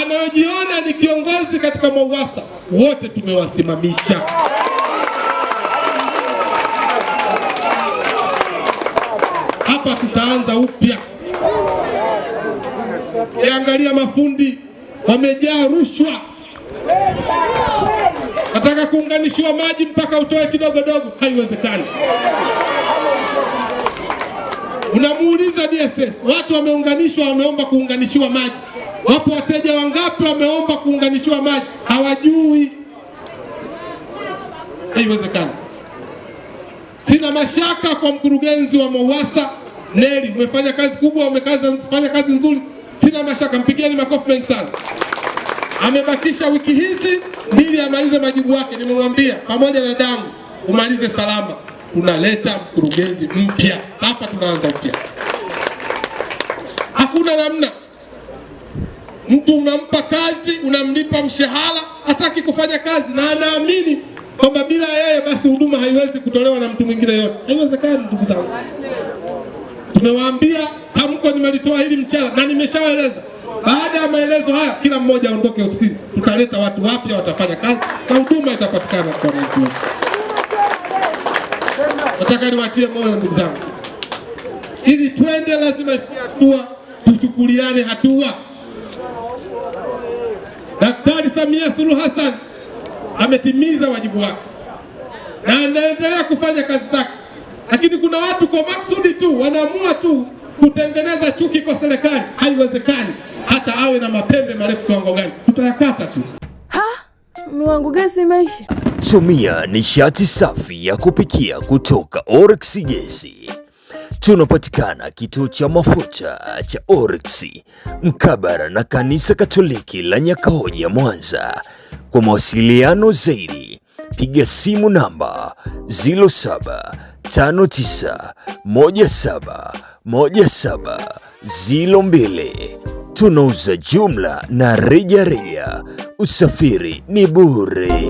anayojiona ni kiongozi katika MWAUWASA, wote tumewasimamisha. Hapa tutaanza upya. Angalia, mafundi wamejaa rushwa, nataka kuunganishiwa maji mpaka utoe kidogo dogo, haiwezekani. Unamuuliza DSS, watu wameunganishwa, wameomba kuunganishiwa maji. Wapo wateja wangapi wameomba kuunganishiwa maji? Hawajui. Haiwezekani. Sina mashaka kwa mkurugenzi wa MWAUWASA Neli, umefanya kazi kubwa, umefanya kazi nzuri, sina mashaka, mpigieni makofi mengi sana. Amebakisha wiki hizi mbili amalize majibu yake. Nimemwambia pamoja na damu umalize salama. Tunaleta mkurugenzi mpya hapa, tunaanza upya, hakuna namna. Mtu unampa kazi, unamlipa mshahara, hataki kufanya kazi na anaamini kwamba bila yeye basi huduma haiwezi kutolewa na mtu mwingine yote. Haiwezekani, ndugu zangu. Tumewaambia, tamko nimelitoa hili mchana na nimeshaeleza. Baada ya maelezo haya, kila mmoja aondoke ofisini, tutaleta watu wapya, watafanya kazi na huduma itapatikana kwa wananchi wetu. Nataka niwatie moyo ndugu zangu, ili twende, lazima ifikie hatua tuchukuliane hatua. Daktari Samia Suluhu Hassan ametimiza wajibu wake na anaendelea kufanya kazi zake, lakini kuna watu kwa maksudi tu wanaamua tu kutengeneza chuki kwa serikali. Haiwezekani, hata awe na mapembe marefu kiwango gani, tutayakata tu. Ha, mume wangu gesi imeisha. Tumia nishati safi ya kupikia kutoka Oryx Gesi. Tunapatikana kituo cha mafuta cha Oryx mkabara na kanisa Katoliki la Nyakahoja, Mwanza. Kwa mawasiliano zaidi piga simu namba 0759171702. Tunauza jumla na rejareja, usafiri ni bure.